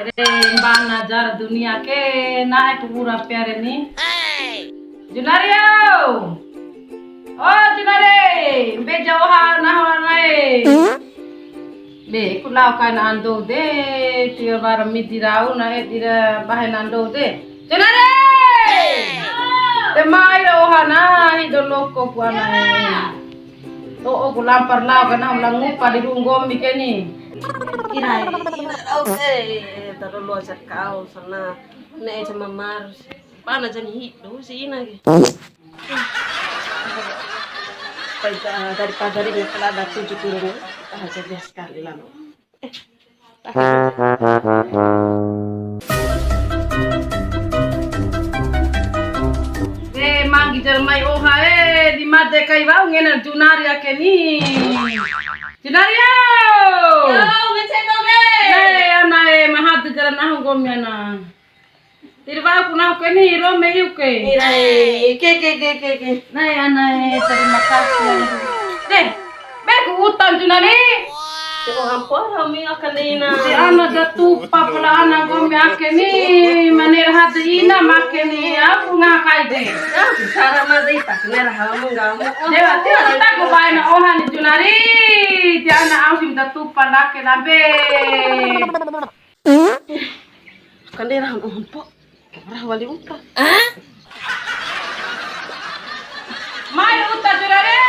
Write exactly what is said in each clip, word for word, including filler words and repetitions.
Re, mbana jara dunia ke, na'e pu ura pea re ni. Junario! O Junare, mbeja oha nahu anae. Be, ku lao kai na ando de, tio bara midi rau na e tira bahe na ando de. Junare! Te mai ra oha na, hido loko ku anae. To'o ku lampar lao ka nahu la ngupa di ru'u nggomi ke ni. Ira, ira rau e, taro loa jar kau sana. Ne'e cama marus. Pana jani hido si ina ke. Pai ta, daripada ri ngepela ada tujuh turun, kita hajar dia sekali lalu. Eh, tahan. Be, manggi jar mai oha e, di made kai wa'u ngena Junari ake ni. Junari o! Yo, ngecek to, be. Eh, ana e, maha tu jalan nahu nggomi ana. Tiri wa'u ku nahu ke ni, rome iu ke. Ira e, ke, ke, ke, ke, ke. Nai, ana e, terima kasih. Deh, be ku utan tu nani. Te o ampora mi akan de ina. Te ana da tupa pala ana nggomi ake ni, manera hade ina make ni, aku ngaha kai de. Ya, bicara ma de ita, nera hamu nggamu. Dewa, tira kita ku bae na oha ni Junari. Te ana au sim da tupa lake lambe. Kandera han ompo. Raha wali uta. Mai uta jura re.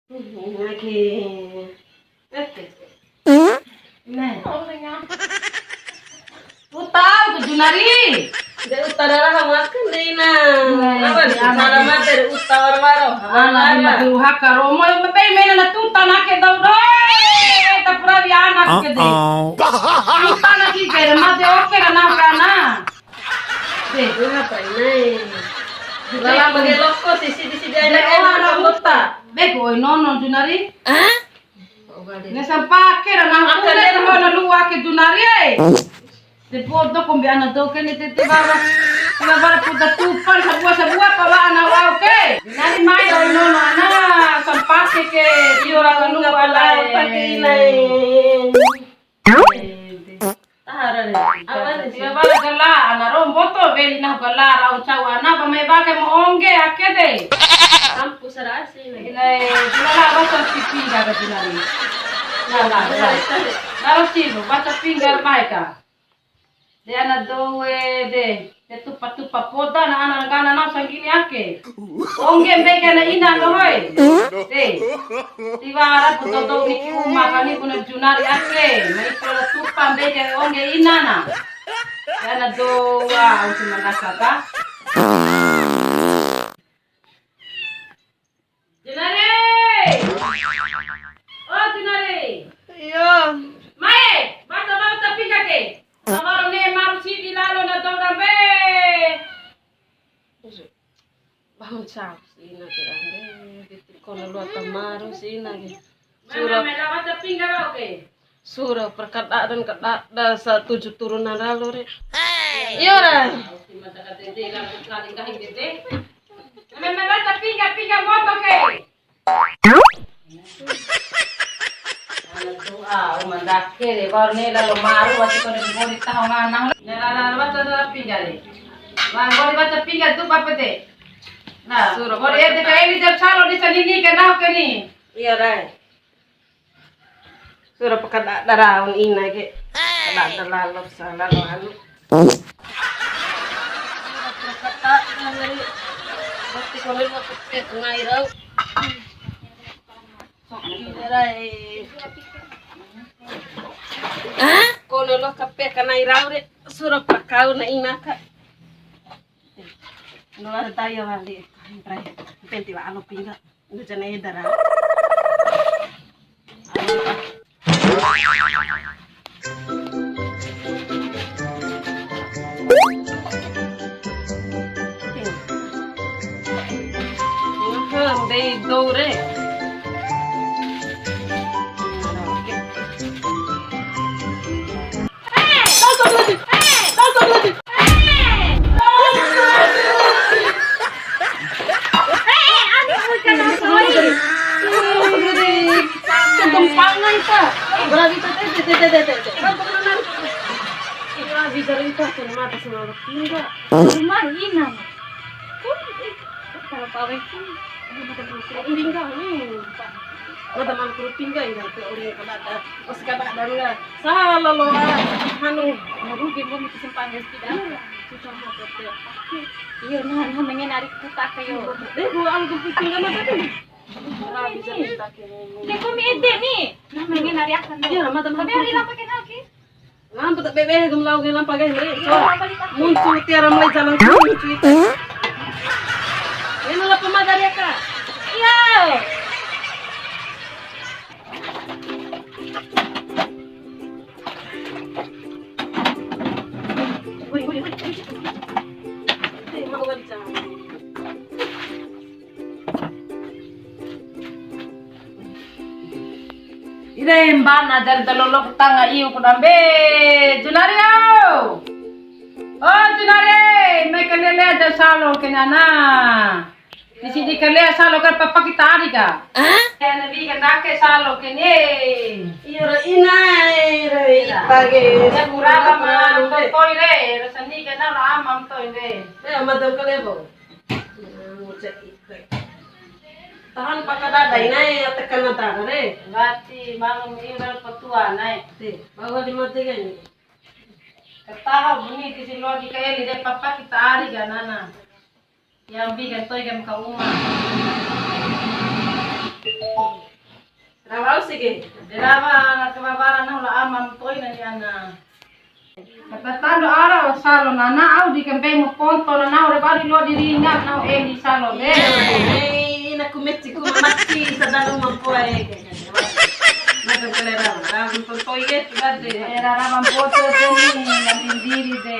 Oke. Oke. Nah. Uta au ke Junari. De uta rara hamakan de ina. Apa ni? Cara mate de uta waro-waro. Ana di madu haka romo, mbe mena na tuta na ke dau do. Eh, ta pura di anak ke de. Tuta na ki ke, mate oke na na kana. De, apa ini? Lala bagi loko, sisi di sini aja, orang uta. Be, boy, nono, Junari. Hah? Ne sampake ra nahu kune na lu'u ake Junari e. De bodo kombi ana dou ke ni tete bara. Ina bara puta tupan sabua sabua pa wa'a ana wa'u ke. Nari mai oi nono ana sampake ke iyo ra lu'u ala e. Pake ina e. Tahara re. Awa re, tiba bala gala, ana rombo to, weli nahu gala, rau cau ana, ba mai bake mo ongge, ake de. Ampu sarasi. Ina e, gala la, baca pingga ka Junari. La, la, la. Lalo cibo, baca pingga mai ka. De ana dou e, de. De tupa-tupa poda na ana ngana na sanggini ake. Ongge mbei kai na ina dohoi. De. Tiwara ku dou niki uma kani kuna Junari ake. Mai pala tupa mbei kai ongge ina na. Ana dou wa au si mandaka ka. Junare! O Junare! Iyo. Mai, bata bata pingga ke. Tawara ne maru sidi lalo na dou dambe. Bangun sahur si ina ke dambe. Kono lua tamaru si ina ke. Sura. Mai, mai, bata pingga rau ke. Sura perkadaan kadada sa tujuh turunan lalo re. Iyo ra. Memang rasa pingga-pingga moto ke. Ana doa, o mandake re, baru ne lalo maru, wati kone bori taho ngana. Ne lalo baca doa pingga re. Wah, bori baca pingga tu apa te? Nah, sura bori ede ka eli jam salo di sanini ke nahu ke ni. Iya, Rai. Sura pakadada raun ina ke. Kadada lalo sa lalo anu. Sura pakadada ngari. Basti kone lo kape kanai rau. Sok ina rai. Kone lo kape kanai rau re. Sura pakau na ina ka. Ndola daya wali. Penti wa alo pingga. Ndu jana edara. Mbei dou re. Tuh, tuh, mata sama pingga. Rumah ina. Tuh, eh, kalau pawe pun, ada mata sama pingga, hmm. Mata sama pingga, ya, tuh, orang kada ada, pas kada ada, enggak. Salah lo, ah. Anu. Baru dia mau itu simpang, ya, tidak. Susah mau betul. Iya, nah, nah, mengen ari kutak, yo. Deh, gua angkat pingga mata tuh. Ini. Dia kok mede nih. Nah, mengen ari akan. Iya, mata sama. Tapi hari lampa kenal, Ki. Lampa tak bebe, gem lau ke lampa ke, Bre. Muncul tiwara mulai jalan, muncul itu. Ini lah pemadari ya, Kak. Iya. Wih, wih, wih, wih. Eh, mau kan, Cang. Ire mbana jari dalolo tanga iu ku dambe. Junari au. Oh, Junari, mai kalele aja salo ke nana. Di sini kalele salo kan papa kita ari ka. Hah? Ya, nabi kan dake salo ke ni. Iyo, ra ina, ra ita ke. Ya, kurang sama toy re, rasani kena lo amam toy re. Ya, ama toy kalebo. Ngucek ita. Tahan paka dada inae, ya tekan dada re. Wati, malu iu dal petua nae. Ti, bawa di mati kan? Kataho buni ti si loa di kaeli de papa kita ari ganana. Yang bi kan toy kan ka uma. Rawa sih ke. De rawa na kebabara na hula amam toy na ni ana. Kata tando ara o salo nana au di kempe mo ponto nana ore baru lo di ringa na o eli salo de. Eh, ina ku meci ku mati sadalo mampu ae. Mata kalera, rawa ponto ige tu bade. Eh, rara mampu tu ni, nanti diri de.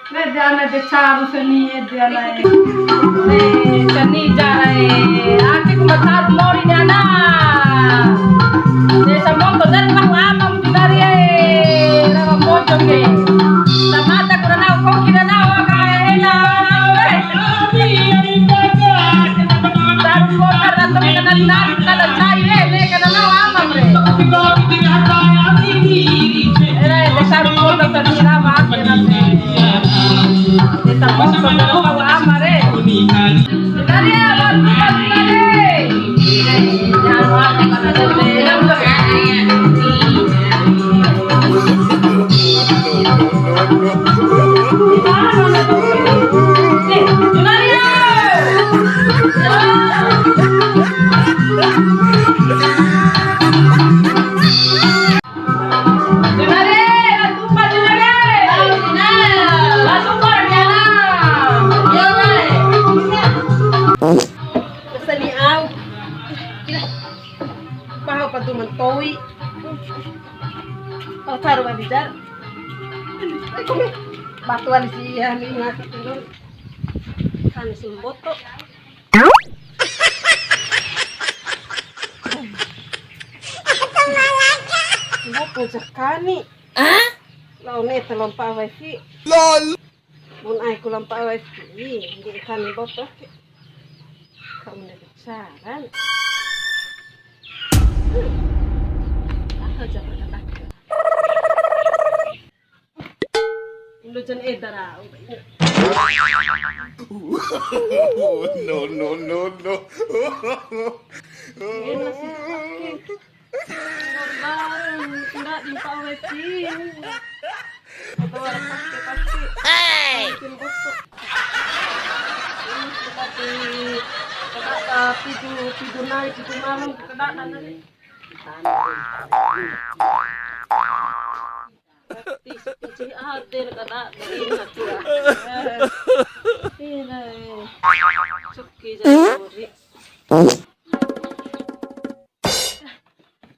Ede ana de caru seni ede ana e. Eh, seni jara e. Ake ku ma caru mori de ana. De sambong ko dari bang ama mudi dari e. Rama mojo ke. Samata ku rana koki rana waka ena. Caru kota ratu kana nari kana cai e. Ne kana ama re. Era e, de caru kota kana ama. Jumare, la tupa jumare. La tupa jumare. Sani au. Paha patu mantoi. Kalau taruh babi jar. Batuan sih ya, ini ngasih turun. Kan semboto. Lopo jakani. Hah? Lao ne'e ta lampa wifi. Lol. Mun ai ku lampa wifi, nggih kani boto ke. Kamu ndak bicara. Ah, jangan kata. Indo jan eda ra. No, no, no, no. Enak sih. Enggak, enggak, enggak, di Pak Weti. Atau orang pasti, pasti. Hey! Mungkin bosok. Ini seperti kena, eh, tidur, tidur naik, tidur malam, kena nanti. Tis, tis, ade na kada, ina tua. Ina, eh. Suki jadi bori.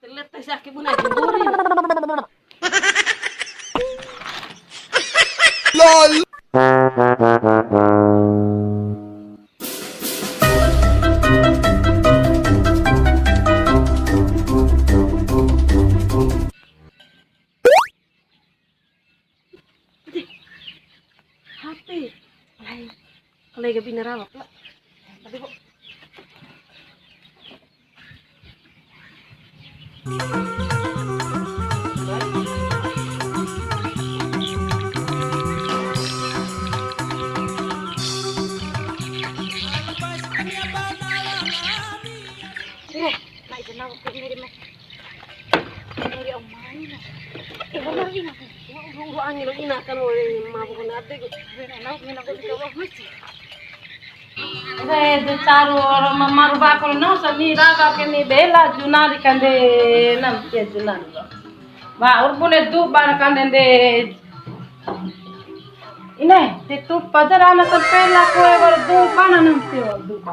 Telet tes aki buna jemburi. Lol. H P. Lai. Kalau ga bina rawa pula. Tapi kok. Re, de caru oro mamaru ba ko no sa ni raga ke ni bela Junari kande nam ke Junari. Ba ur bune du ba kande de. Ine, de tu pajar ana sampela ko e wal du ba na nam ti wal du ba.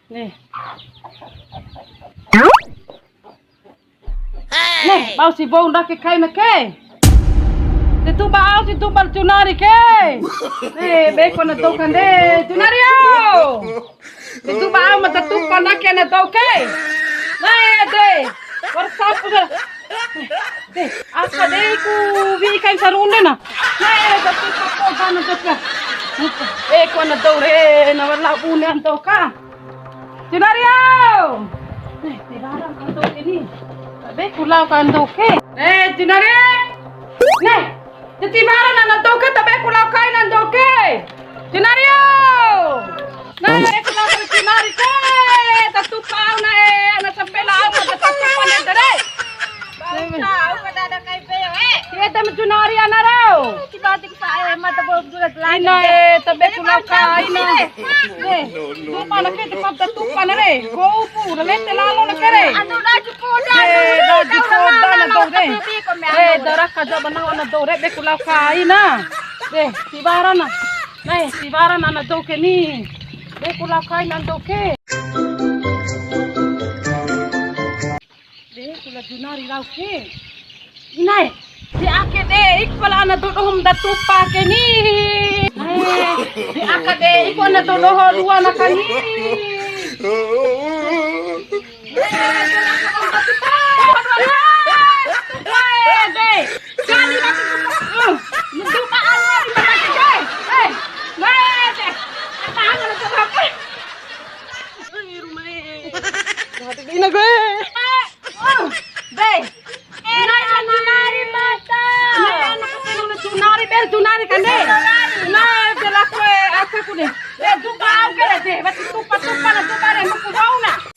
Nih. Nih, bau si bou ndake kai na ke. Te tuba au si tuba Junari ke. Nih, beko na dou kande. Junari au. Te tuba au ma te tuba ndake na dou ke. Nah, de. War sapu de. De, aka de ku wi'i kai sarunde na. Nah, te tuba ko dana dou ke. Eh, ko na dou re, na wala bune an dou ka. Junari au! Neh, tiwara kandou ke ni. Tabe ku lao kandou ke. Neh, Junari! Neh, tiwara na nandou ke, tabe ku lao kai nandou ke. Junari au! Neh, ku lao kai Junari ke. Tatupa au na e, ana sampela au, tatupa na dere. Bau sa, au kada ada kai be, eh. Eda ma Junari ana rau. Tiba-tiba Ina e, tabe ku lao kai na. Eh, tupa na ke, tupa, tupa na re. Gou pu, na lete lalo na ke re. Anu laju poda, eh, laju poda na dou re. Eh, daraka ja bana na dou re, be ku lao kai na. Eh, tiwara na. Eh, tiwara na na dou ke ni. Be ku lao kai na dou ke. De, kula Junari rau ke. Inae, de ake de, ik pala ana dou dohom da tupa ke ni. Inae, de aka de, ik ana dou doho dua na kani. De, kali lagi tupa. Tupa ana di mana ke? Eh, de, apa ana tupa? Ina gue. Be. Ina Junari mata. Ina Junari, bel Junari kande. Ina bela kue aka kune. Eh, tupa au ke de. Wati tupa, tupa na tupa re, muku bau na.